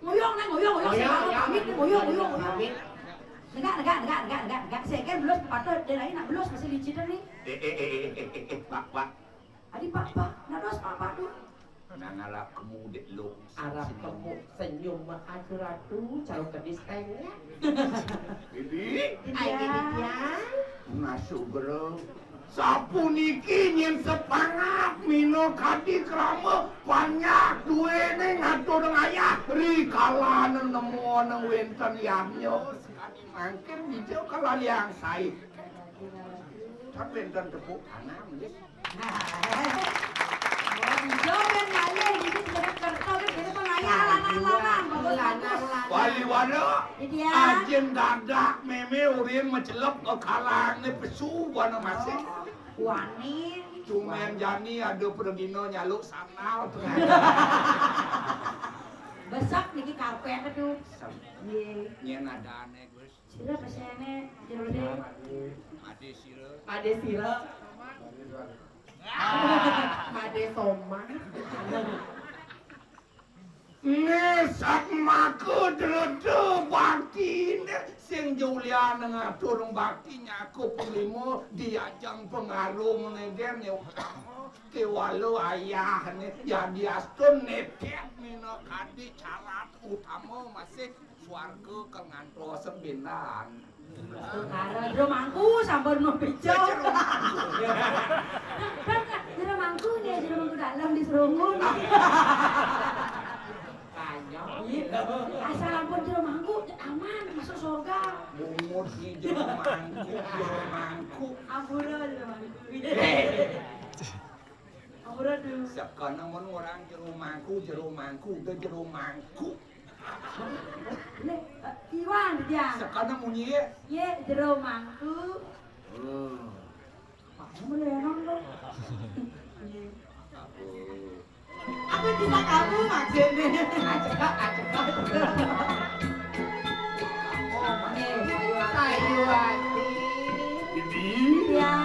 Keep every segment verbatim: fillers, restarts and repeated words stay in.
Ngoyong, Nang, ngoyong, ngoyong. Ngoyong, sing ngoyong. Pamit, ngoyong, ngoyong, ngoyong. Pamit. Negak, negak, negak, negak, negak. Sing kan belus kepatut, dia lain nak belus, masih licin ni. Eh, eh, eh, eh, eh, eh, eh, Pak, Pak. Adi, Pak, Pak. Nak dos, Pak, Pak, tu. Nang arap kemu dek lu. Arap kemu senyum atur-atur, caro kedis tengah. Bibi. Ai, Bibi, ya. Masuk, bro. Sapuniki nyen sepangat mina kadi krama panjak duene ngatur ngayah ri kalane nemona wenten yadnya. Sakadi mangkin dija kala liang sai. Tapi wenten tepuk tangan, nggih. Nah, dija ben ngalih, dija kerta, ben kene pengayah lanang-lanang, bagus, bagus. Wali wada, Iya. Ajin dadak meme urin macelep ke kalangne pesu bana masih. Wani. Cuman jani ada pradina nyaluk sandal tu. Besak niki karpet tu. Ye. Nyen adane, Gus. Sira pesene jero de. Ade sira. Ade sira. Ade somah. Ngesak maka dreda baktine sing Julian ngatur bakti nyaku panglima diajeng pengaruh menegen ne utama kewala ayahne yadiastun nepet mina kadi carat utama masih swarga kang ngantos sembilan. Karo jero mangku sampun mau bejo. Jero mangku. Kan, kan, jero mangku nih, jero mangku dalam di serungu nih. Iya. Asal ampun jero mangku, aman, masuk surga. Bungut di jero mangku, jero mangku. Ampura jero mangku. Ampura tuh. Sekana mun orang jero mangku, jero mangku, udah jero mangku. Nih, eh, Iwan dia. Sekana munyi ye. Ye, jero mangku. Hmm. Kamu melenan lo. Aku cinta kamu maksudnya. Acekak, acekak. Nih, Sayuwati. Sayuwati. Bibi. Ya.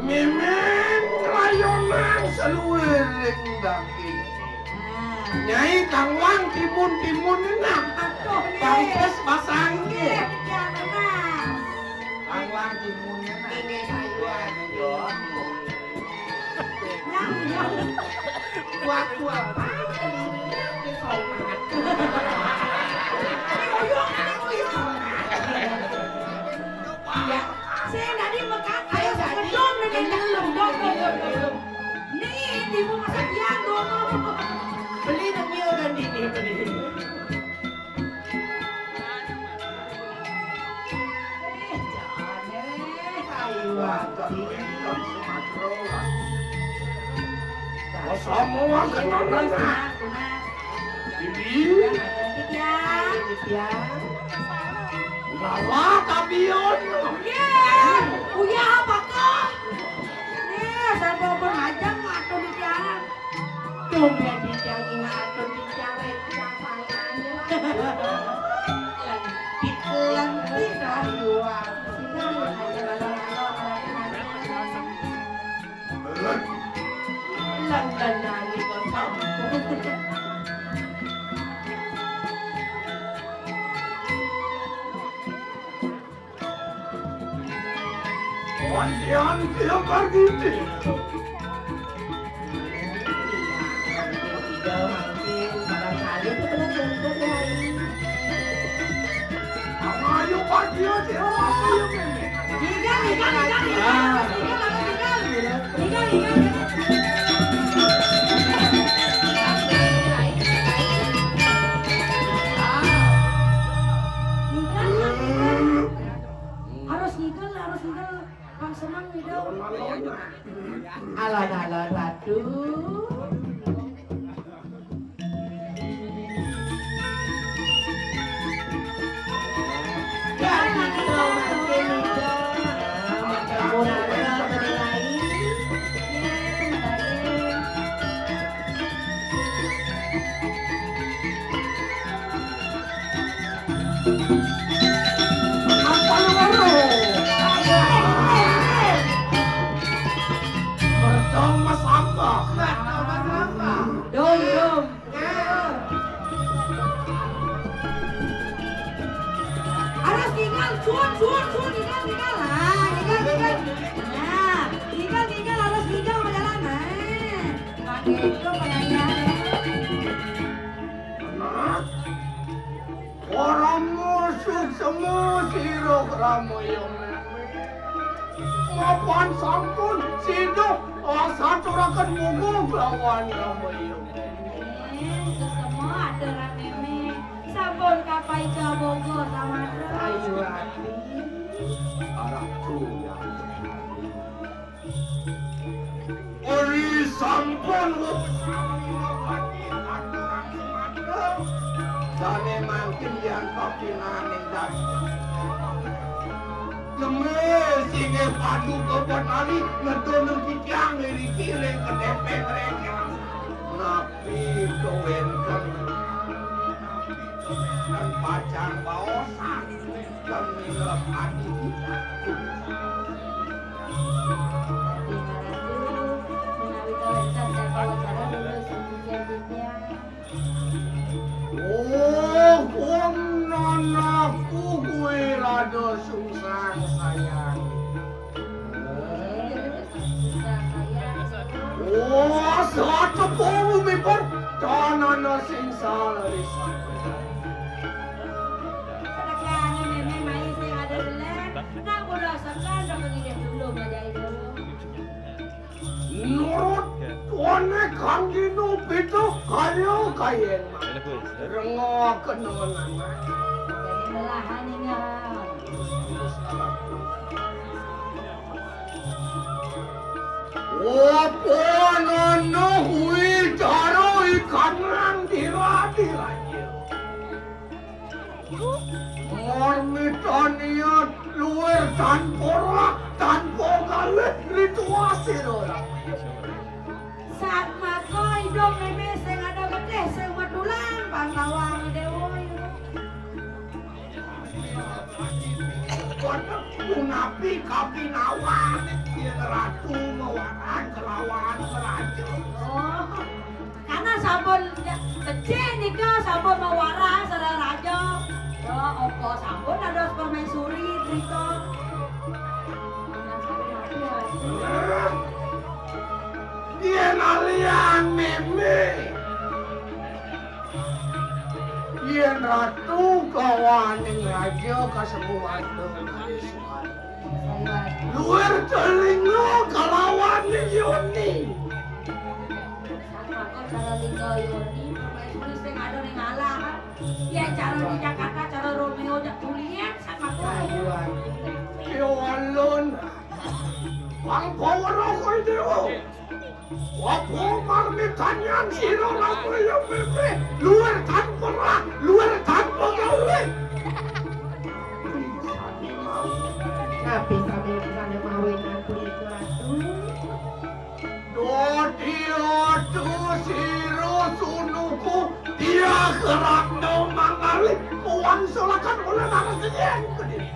Miming rayonan saluiring daging. Nyai kangwang timun-timun enak. Aduh, nih. Bangkes basangke. Nih, jangan, Mas. Kangwang timun enak. Ini sayuran. Nyam, nyam. Kuat-kuat apa? Ini somat. Ini uyuh, ini uyuh. Iya. Saya tadi mekat, ayo, gedong, gedong, gedong, gedong, gedong. Nih, timun masak dia, ngomong. Beli demi orang dini, beli. Eh, jane, ayo, Wati. Wasamu wakenan, nah. Ini. Iya. Lala tabion. Iya. Uyah apa kok? Nih, sampai pun aja ngatur di jalan. Tumben di jalan ngatur di jalan, pasangannya. Lempit, lempit, ah, dua. Sudah, ya, aja lalu-lalu, lagi-lagi. Lan, lan, lan, lan. Wantian tiap pagi. Ayo, pagi aja, ayo, Meme. Tinggal, tinggal, tinggal, tinggal. Tinggal, tinggal, tinggal. Tinggal, tinggal. Tinggal, tinggal. Harus ngigel, harus ngigel. Bang seneng ngigel. Alon-alon, Ratu. Apa lu baru? Mercong mas apa? Mercong mas Sun, sun, sun, ninggal, ninggal. Nah, ninggal, ninggal. Nah, ninggal, ninggal, harus ninggal sama jalan. Nah, pakai itu penyanyian. Nah, orang musik semua sirok ramai yang mapan sampun sido asaturakan munggu kelawan ramai yang. Eh, itu semua ada ramai. Sampun kapai coba gua sama ayu ati. Arah tuh ya. Ori sampun. Dane mangkin yang papinaning dadi. Neme singe padu kebon ali ngedono titiang liriki ring kedepeng reka. Napi kewenten? Napi kewenten pacan baosan? Kami ngelep ati kita. Menawi kawénten dakwa cara lulus ujian titiang. Oh, wong nanaku kuwi rada sungsang sayang. Oh, satepo umipun tanana sing salarisan. Sedekahane Mémé mai sing ada delan, nak kuda sekan dak ngidih dulu ngajai dulu. Nurut tuane kang dino pito kaya kayen. Rengo kena nana. Jadi belahan ini. Apa nana kuwi cara ikan nang dira-dira. Marmitania luwir tanpa rak, tanpa galih ritual sira. Satmaka idup Mémé sing ada getih sing metulang Pandawa Déwa. Punapi kapinawan yen ratu mawarang kelawan raja. Oh. Karena sampun becik nika sampun mawarang sareng raja. Ya, apa sampun dados permaisuri drika. Yen alian Mémé. Yen ratu kawaning raja kasembuhan. Luwir telinga kalawan yoni. Sakmaka cara lingga yoni, permaisuri sing ada ning alah. Yen cara di Jakarta, cara Romeo jak Juliet, sakmaka. Ya walon. Pang pawara kowe dewa. Apa marmitanyan sira laku ya Mémé? Luwir tanpa rak, luwir tanpa gawe. Napi sami sane mawinan punika, Ratu? Dadi atu sira sunuku, dia kerakno mangali kuang solakan oleh narasiyen kediri.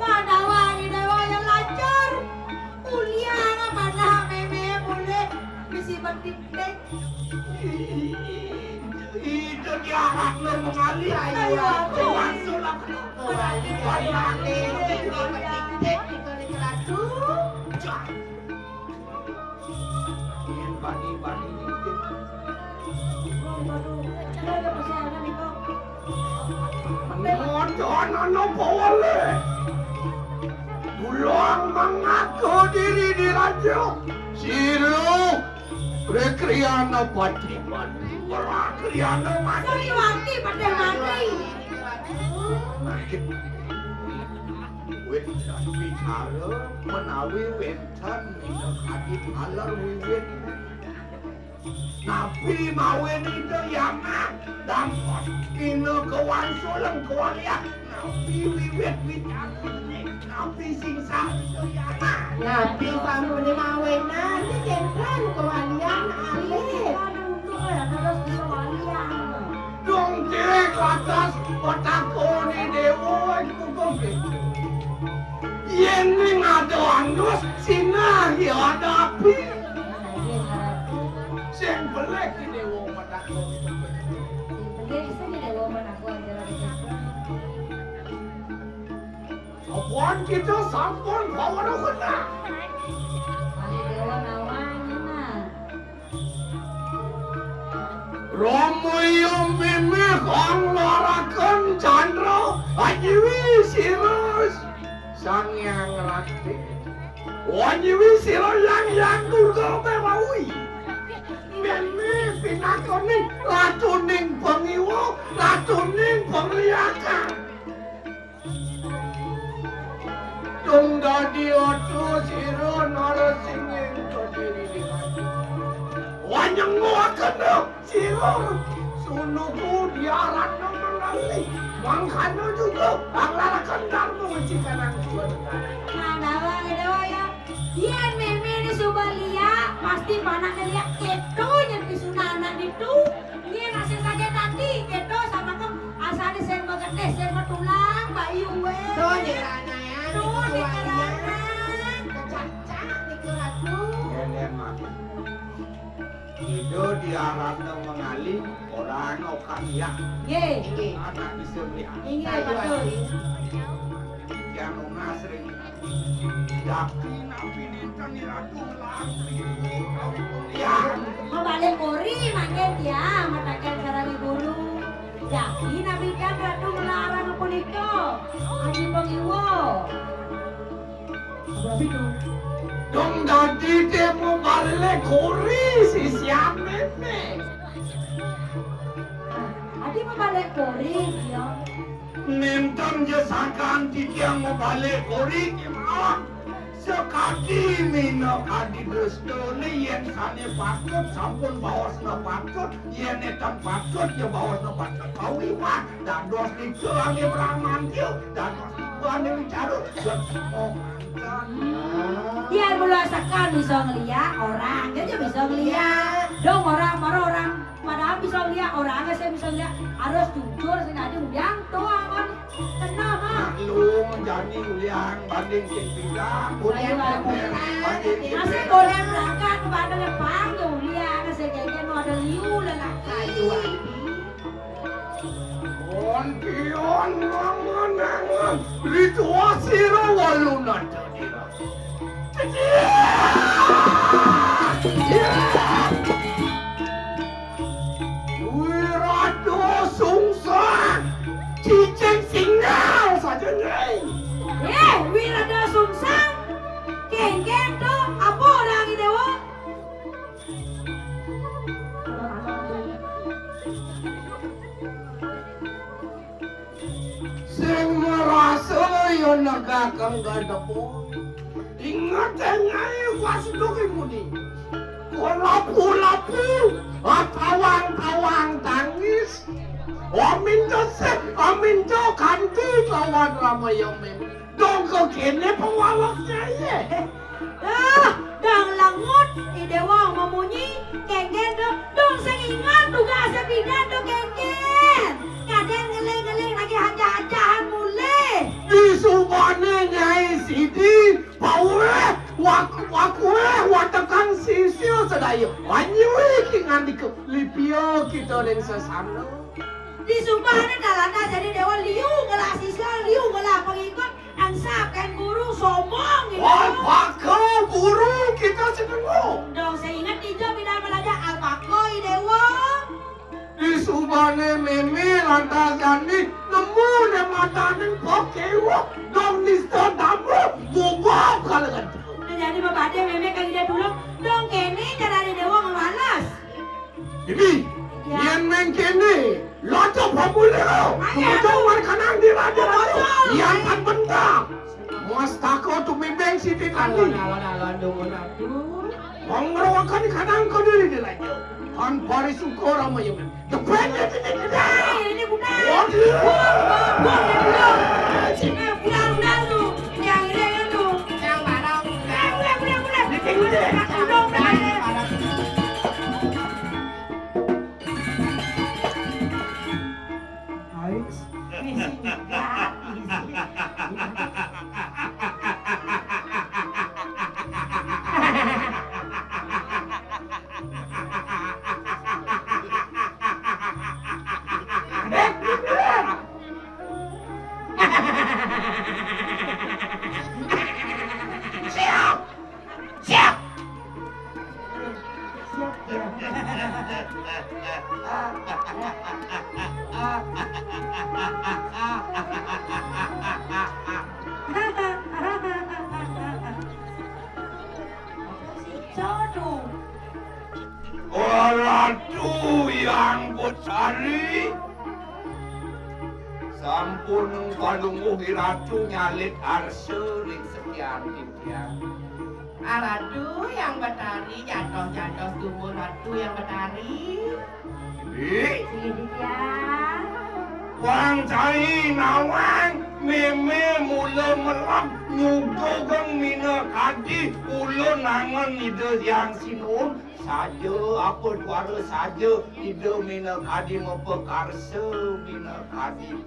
Pandawa Déwa yang lancar. Ulian panah Mémé boleh bisi bertitik. Itu dia anak lo mengalir. Ayo, aku. Langsung lah. Berarti banyak nih. Bertitik, bertitik, bertitik. Yen bani-bani nitip. Waduh, ada persiapan nih, Kong. Ngodono napa wale? Dulang mengaku diri di raja. Sira Rekriana Patriman. Rekriana Patriman. Sriwati Patriman. Wit bicara menawi wit Tan minangka alit aler wiwit. Napi mawen ida yanak dampot dina kewangsulan kewalian. Napi wiwit wicarane? Napi sing sami ida yanak? Napi sampune mawenan kecentran kewalian alit? Dong tirik atas petakone dewa iku kok. Yen ning ada andus sinah ya ada api. Sing belek iki wong petakon. Sing belek iki wong petakon. Apan kita sampun paweruh kena. Ané déwa nawang, nah. Rama ya mémé kang laraken candra, anyiwi sira Sang Hyang Rati. Anyiwi sira Hyang Hyang Durga Déwawi. Mémé pinakaning ratuning pangiwa, ratuning pangliakan. Tung dadi atu sira narasingin kadiri. Wanyenguaken sira sunuku diaratna mangali. Mangkana juga anglaraken darma wecikanang suwada. Nah, dawa, dawa ya. Yén mémé né suba liak, pasti panakné liak kéto nyén pisunan anak ditu. Nggih, masih saja tadi, kéto sama kem, asané sing magetih, sing matulang, bayi uwé. Tuh, Dék Rana, ya, tuh, Dék Rana. Kecacak, Dék Ratu. Yén, yén, Mak. Ida diaratna mangali, orang okan ya. Nggih. Anak bisa melihat. Inggih, betul. Yang nunas ring. Yakin napi nénten Ratu ngelarang. Ya. Mabalik kori mangkin ya, mataken sareng guru. Yakin napi kan Ratu ngelarang punika? Adi pangiwa. Apa itu? Dong dadi demo balik kori sisian mémé. Adi mabalik kori, ya. Nénten ja sakan titiang mabalik kori kémawon. Sakadi minakadi drestané yén sané patut sampun baosna patut, yén nénten patut ya baosna patut. Pawiwah dados nika ané pramantya, dados nika ané wicara, ya manten. Yén mula sakan bisa ngeliak, orang aja bisa ngeliak. Dong orang, para orang Padahal bisa liak, orangé sing bisa liak, harus jujur sing dadi ulian to awan. Tenang, ha. Maklum, jani ulian banding sing pidan, ulian banding sing pidan. Masih boleh berangkat kepada depan, ya ulian, sing kayaknya mau ada liu lelaki. Aduh, Adi. Kontion mangan-angan, ritual sira walu nada dira. Wirada Sungsang, cicing singal saja, Nyai. Eh, Wirada Sungsang, kéngkén to, apa orang Déwa? Sing marasa ya negakang gadepa. Inget, Nyai, wasidukimuni. Kolapu-lapu, atawang-tawang tangis. Aminta sih, aminta kanti kawan ramaya mem. Dong kéné pawalesné, yé. Ah, dong lengut, I Déwa mamunyi, kéngkén to, dong sing inget tugasé pidan to kéngkén. Kadén ngeling-ngeling lagi hajah-hajahan mulih. Disubané Nyai sidi, pawéh, waku-, wakuéh, watekan sisia sedaya. Anyiwi ki ngandika, lipia kita ring sesana. Disubané talanta jadi Déwa liu ngelah sisia, liu ngelah pengikut. Angsap kan guru sombong gitu. Alpaka guru kita sedengu. Dong sing inget ijo pidan belajar alpaka I Déwa. Disubané mémé lantas jani nemu né mataning pakéwuh dong nista tamu bubab kalegan. Nah, jadi bebadé mémé kang ida dulu. Dong kéné cara I Déwa ngewales. Bibi, ya. Yén mengkéné, locok pamulih lo. Ayo. Ujung markanang di raja ratu. Betul. Yan kan bentang. Mastaka tumibeng siti tani. Alon, alon, alon, dungun atuh. Menggerowakan kanang kediri di raja. Kan parisuka ramaya. Depan ya, ini bukan. Ini bukan. Waduh. Buang, buang, buang, buang. Eh, buang, buang tuh. Yang ini, yang itu. Yang barang. Eh, buang, buang, buang. Ini, ini. Buang, buang, buang. Ais, misi ikan, isi. Ratu Hyang Betari, sampun Palungguh Ratu nyalit arsa ring sekian titiang. Ah, Ratu Hyang Betari, jatuh-jatuh tumbun Ratu Hyang Betari. Ih, Sini titiang. Wang cai nawang, mémé mula melem nyugugang minakadi ulun angen Ida Hyang Sinuhun. Saja apa tuara saja Ida minakadi mapakarsa minakadi.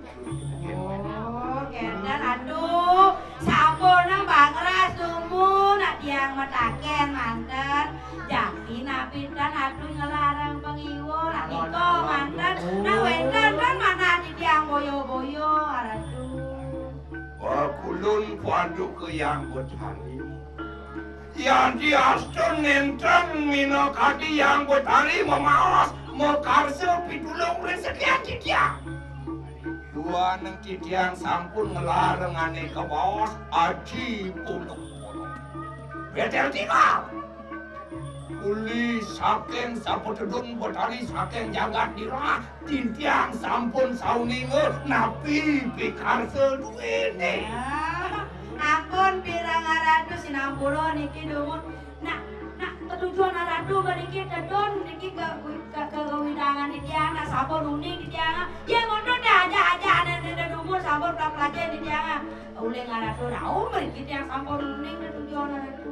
Oh, kénten, aduh. Sampun nang bangras dumun, nah, tiang mataken manten. Jati napi tan aduh ngelarang pangiwa, nah, nika manten. Nah, wénten tan manah titiang boya-boya, aduh. Wah, kulun paduka Hyang Betari. Yadiastun nénten minakadi Hyang Betari mamaos makarsa pitulung ring sekian titiang. Duaning titiang sampun nglarang ané kabaos aji punduk. Betel tinggal. Uli saking sapatedun Betari saking jagat Dirah, titiang sampun sauninga napi pikarsa duéné. Ah, ampun pirang aratu sinampura niki dumun. Nah, nah, tetujon aratu niki tedun niki ke, ke, ke, kewidangan titiang, nah, sampun uning titiang. Yén ngono dah aja-aja ané dumun sampun pelajah titiang. Uling aratu rauh mriki tiang sampun uning tetujon aratu.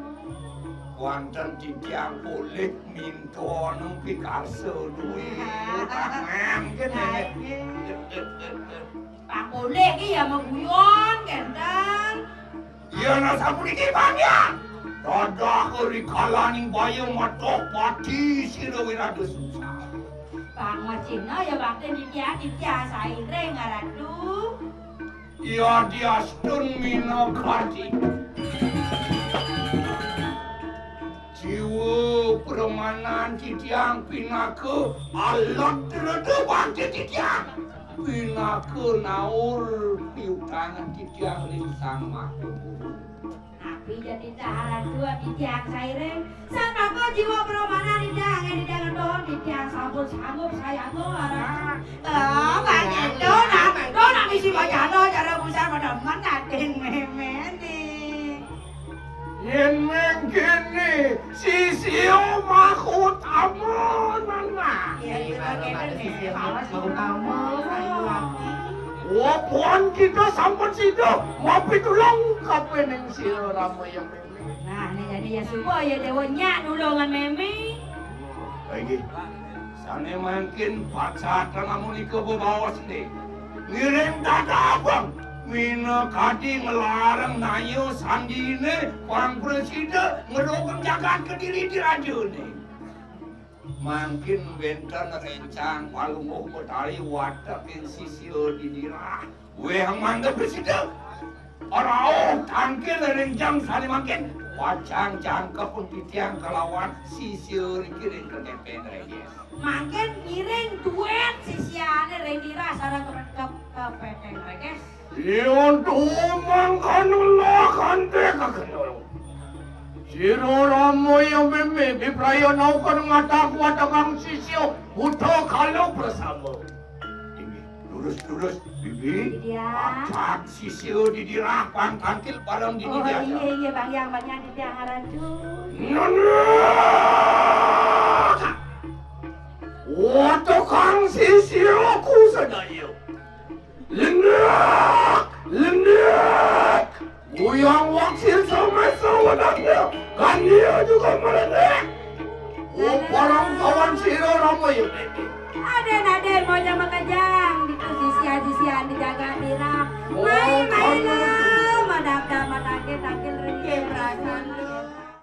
Wénten titiang polih minta anu pikarsa duit. Mangkin. Nah, nggih. Pang polih ki ya maguyon, kénten. Yén asapuniki, Bang, ya. Dadah rikalaning baya matuh pati sira wirada susah. Pang wacina ya bakti nitya, nitya sairing, Ratu. Yadiastun minakadi. Jiwa pramanan titiang pinaka alat reda bakti titiang. Pinaka naur piutangan titiang ring Sang Maha Guru. Napi ja titah ratu titiang sairing. Satmaka jiwa pramanan titiang, titiang dohon titiang sampun sanggup sayaga, Ratu. Oh, bang itu, nah, to nak misi wacana cara busan pada men atin mémé né. Yén mangkéné, sisia mahutama, nah. Iya, iya, baru kéné ada né, sisia mahutama. Wah, puan kita sampun sida mapitulung kapining sira Rama Hyang Mémé. Nah, né jani ya suba ya Déwa nyak nulungan mémé. Inggih. Sané mangkin pacateng amunika bebaos né. Ngiring tata abang. Minakadi nglarang naya sandiné pang prasida ngrogeng jagat Kediri Diraja né. Mangkin wénten réncang Palungguh Betari watekin sisia didirah. Wéh mangda prasida. Rauh tangkil ring jang sané mangkin. Pacang jangkepang titiang kalawan sisia niki ring Kepéng Régés. Mangkin ngiring duét sisiané ring dirah sareng ke, ke, Kepéng Régés. Yén tuhu mangkana lah kanti kakenul. Sira Rama Hyang Mémé bipraya naukan ngatak wategang sisia buta kala prasama. Inggih, durus-durus, Bibi. Iya. Atak sisia didirah pang tangkil bareng dini. Oh, diaja. Iya, iya, Bang Hyang, Bang Hyang, titiang aratu. Nana! Wategang sisiaku sadaya. Lendek! Lendek! Buyang waksil samasa wadahnya, kan dia juga melendek. Oh, parang kawan sira Rama ya, Bibi. Adén, adén, mau nyama kejang, ditu sisian-sisian dijaga dira. Oh, mai, mai, kan lah.